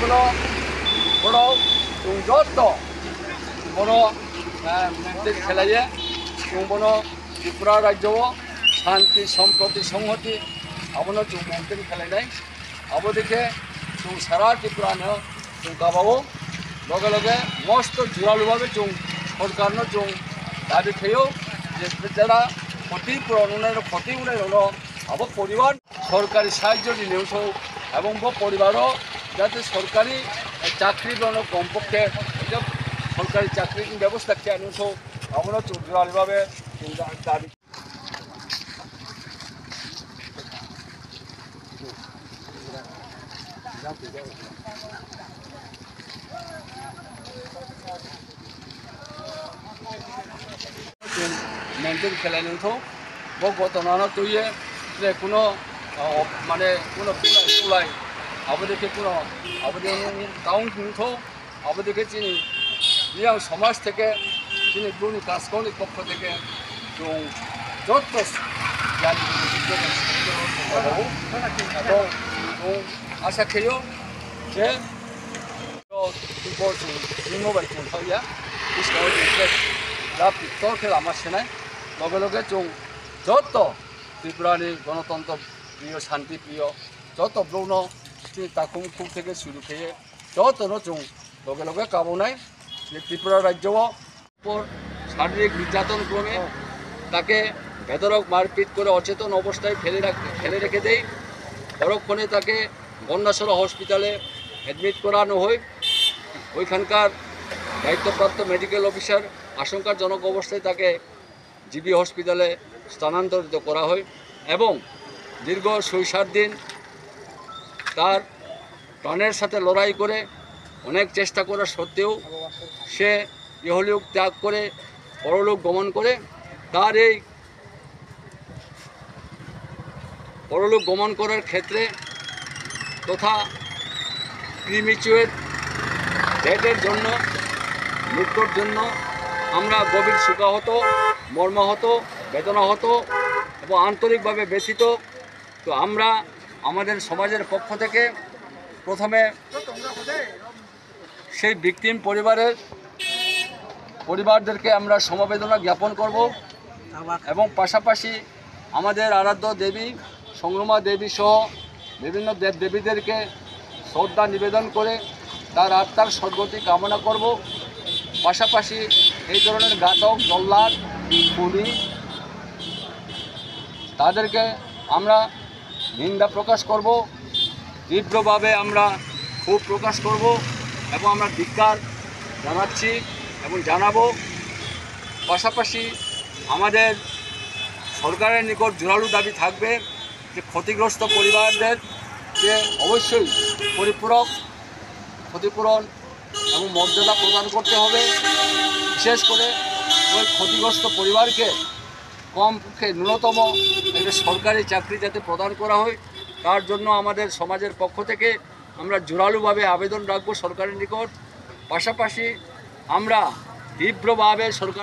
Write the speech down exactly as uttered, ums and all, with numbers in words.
Bono, bono chung joto bono maintain khelai ye, chung bono Tripura rajyo o shanti, somproti, songhoti, abono chung maintain khelai nai. Abo dei khe chung sara Tripura no chung kaba ou, loge loge mosto juralu bhabe chung sorkar no chung dabi khe ou je jera khoti puron ongnai rao, khoti ongnai rao no abo poribar sorkari sahajyo ri ni ongthou, ebong bo poribar o jate sorkari chakri rao no kompokkhe sorkari chakri ni bebosta khe ni ongthou, abono chung juralu bhabe chung da-, dabi maintain khelai nung thou, bo gotona no tui ye, je kuno, ah, mane kuno kulai kulai, abo dei khe kuno, abo dei nung taung nung thou, abo dei khe chini Reang somaj theke, chini Bru ni kaskau ni pokkho theke, chung joto jani chung asa khe ou je, bo chung, chini mobile chung thao ya, buskang wo chung khe ja picture khe lama se nai, loge loge chung joto Tripura ni gonotontro priyo, shanti priyo, joto brouh no chini takhum khuk theke suru khe ye, joto no chung loge loge kabo nai, je Tripura rajyo o পর শারীরিক নির্যাতন ক্রমে তাকে বেধড়ক মারপিট করে অচেতন অবস্থায় ফেলে রাখ-, ফেলে রেখে দেই। পরক্ষণে তাকে গন্ডাছড়া হসপিটালে অ্যাডমিট করানো হয়। ওইখানকার দায়িত্বপ্রাপ্ত মেডিকেল অফিসার আশঙ্কাজনক অবস্থায় তাকে জিবি হসপিটালে স্থানান্তরিত করা হয় এবং দীর্ঘ ছয় সাত দিন তার প্রাণের সাথে লড়াই করে অনেক চেষ্টা করা সত্ত্বেও সে ইহলোক ত্যাগ করে পরলোক গমন করে। তার এই পরলোক গমন করার ক্ষেত্রে তথা প্রিম্যাচুয়ার ডেথের জন্য, মৃত্যুর জন্য আমরা গভীর শোকাহত, মর্মাহত, বেদনাহত এবং আন্তরিকভাবে ব্যথিত। তো আমরা আমাদের সমাজের পক্ষ থেকে প্রথমে সেই ভিকটিম পরিবারের, পরিবারদেরকে আমরা সমবেদনা জ্ঞাপন করব এবং পাশাপাশি আমাদের আরাধ্য দেবী সংগ্রামা দেবী সহ বিভিন্ন দেবদেবীদেরকে শ্রদ্ধা নিবেদন করে তার আত্মার সদ্গতি কামনা করব। পাশাপাশি এই ধরনের ঘাতক, জল্লাদ, খুনি, তাদেরকে আমরা নিন্দা প্রকাশ করব, তীব্রভাবে আমরা ক্ষোভ প্রকাশ করব এবং আমরা ধিক্কার জানাচ্ছি এবং জানাবো। পাশাপাশি আমাদের সরকারের নিকট জোরালো দাবি থাকবে যে ক্ষতিগ্রস্ত পরিবারদের যে অবশ্যই পরিপূরক ক্ষতিপূরণ এবং মর্যাদা প্রদান করতে হবে। বিশেষ করে ওই ক্ষতিগ্রস্ত পরিবারকে কমপক্ষে ন্যূনতম একটা সরকারি চাকরি যাতে প্রদান করা হয়, তার জন্য আমাদের সমাজের পক্ষ থেকে আমরা জোরালোভাবে আবেদন রাখবো সরকারের নিকট। পাশাপাশি আমরা তীব্রভাবে সরকার